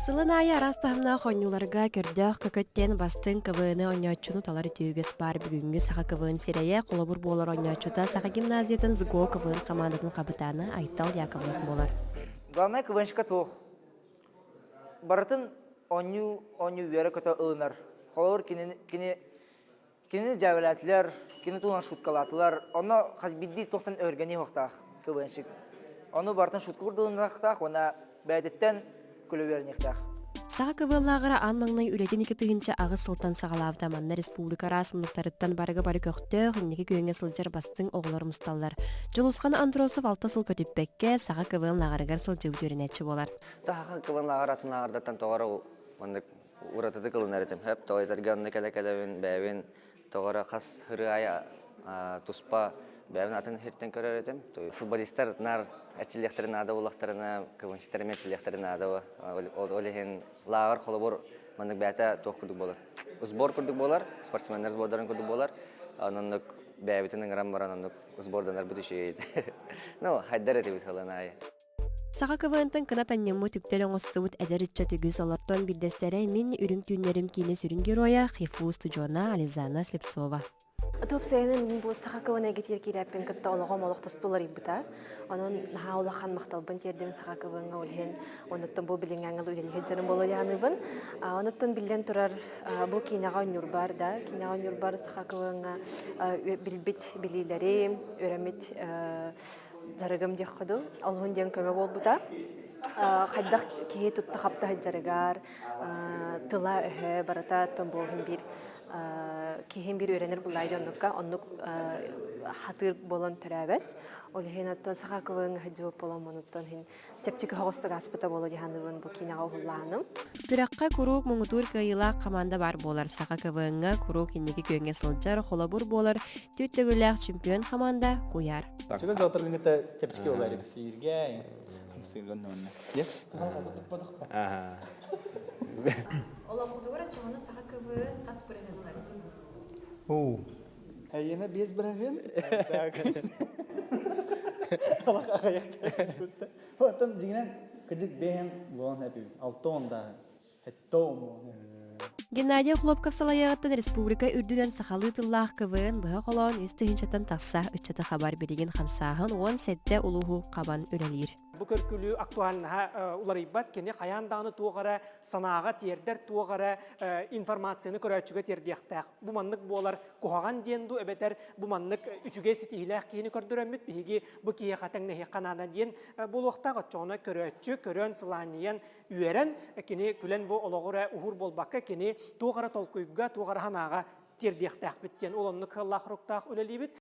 Сылын аайы араас таһымнаах оонньууларга көрдөөх көкөттөн бастыҥ КВН оонньооччуну талар үтүө баар. Бүгүҥҥү Саха КВН сирэйэ холобур буолар оонньооччута Саха гимназиятын СГО КВН хамаандатын хабытаана Айтал Яковлев буолар. Главное КВНщика туох. Барытын оонньуу оонньуу үөрэ-көтө ылынар. Холобур кини кини Кинини дьээбэлээтилэр, кини туһунан шуткалаатылар. Онно хас биирдии туохтан өһүргэнии суохтаах КВНщик. Ону барытын шутка курдугуннахтаах уонна бэйэтиттэн күлэ үөрэниэхтээх. Саха КВН-лааҕыра аан маҥнай үлэтин 2008 сылтан саҕалаабыта. Манна республика араас муннуктарыттан барыга бары көхтөөх, инники күөҥҥэ сылдьар бастыҥ оҕолор мусталлар. Дьулусхан Андросов алта сыл көтүппэккэ, Саха КВН-лааҕырыгар сылдьыбыт үөрэнээччи буолар. Саха КВН-лааҕыр атын лааҕырдартан тоҕо эрэ маннык уратытык ылынар этим. Хөп, тоҕо этэргэ онно кэлэ-кэлэбин бэйэбин тоҕо эрэ хас ырыа аайы туспа бэйэбин атын сиртэн көрөр этим. Футболистар наар эрчиллиэхтэрин наада буоллахтарына, квнщиктар эмиэ эрчиллиэхтэрин наада. Ол иһин лааҕыр холобур маннык бэйэтэ туох курдук буолар. Сбор курдук буолар, спортсменнар сбордарын курдук буолар. Оннук бэйэбитин ыҥыран баран оннук сборданарбыт үчүгэй. Ну, хайдар этибит ылан аайы. Саха КВН-тан кынат анньыммыт үктэл оҥостубут эдэр ыччат үгүс олортон биирдэстэрэ мин Үрүҥ түүннэрим киинэ сүрүн геройа ХИФУ устудьуона Ализана Слепцова. Тупсайынан бу Саха КВН эйгэтигэр киирээппин кытта олоҕум олох тосту уларыйбыта. Онон наһаа улахан махталбын тиэрдэбин Саха КВН-ҥа ол иһин онуттан бу билиҥҥи ангыл үлэлиһит дьоном буолуйааныбын. Онуттан биллэн турар бу киинэҕэ онньуурбар да, киинэҕэ онньуурбар Саха КВН-ҥа билбит билиилэрим, үөрэммит дьарыгым диэххэ дуу, олуһун диэн көмө буолбута. Хайдах киһи тутта-хапта сылдьарыгар, тыла-өһө барыта оттон буолуһун биир киһим биир үөрэнэр буллаайы оннукка оннук хатыыр буолан төрөөбөт. Ол иһин оттон саха кылын сылдьыбыт буолан оттон иһин чэпчэки соҕустук ааспыта буолуо дии саныыбын бу киинэҕэ уһуллааным. Күрэххэ куруук муҥутуур кыайыылаах хамаанда баар буолар. Саха КВН-ҥа куруук инники күөҥҥэ сылдьар, холобур буолар түөрт төгүллээх чемпион хамаанда Куйаар. Чөкө завтра чэпчэки болар сииргэ хамсыырган нонна. Олоҥхотугар оччоҕуна саха КВН хас бырыһыаннар? Оо. Эйиэнэ биэс бырыһыан. Алах аҕайахтар. Оттон дьиҥинэн кыдьык бэйэм буолан эпибит. Алта он даһы. Геннадий Охлопков салайыаҕыттан республика үрдүнэн сахалыы тыллаах КВН быһа холоон үс тыһыынчаттан тахса ыччаты хабар билигин хамсааһын 17 улууһу хабан үлэлиир. Бу көркүлүү актуальнаһа уларыйбат, кини хайаан даҕаны туох эрэ санааҕа тиэрдэр, туох эрэ информацияны көрөөччүгэ тиэрдиэхтээх. Бу маннык буолар куһаҕан диэн дуу эбэтэр бу маннык үчүгэй ситиһиилээх киһини көрдөрөммүт биһиги бу киһиэхэ тэҥнэһиэххэ наада диэн буолуохтаах. Оччоҕуна көрөөччү көрөн, сылаанньыйан, үөрэн, кини күлэн бу олоҕу эрэ уһуур буолбакка, кини туох эрэ толкуйга, туох эрэ санааҕа тиэрдиэхтээхпит диэн ол оннук кыаллаах-хоруктаах үлэлиибит.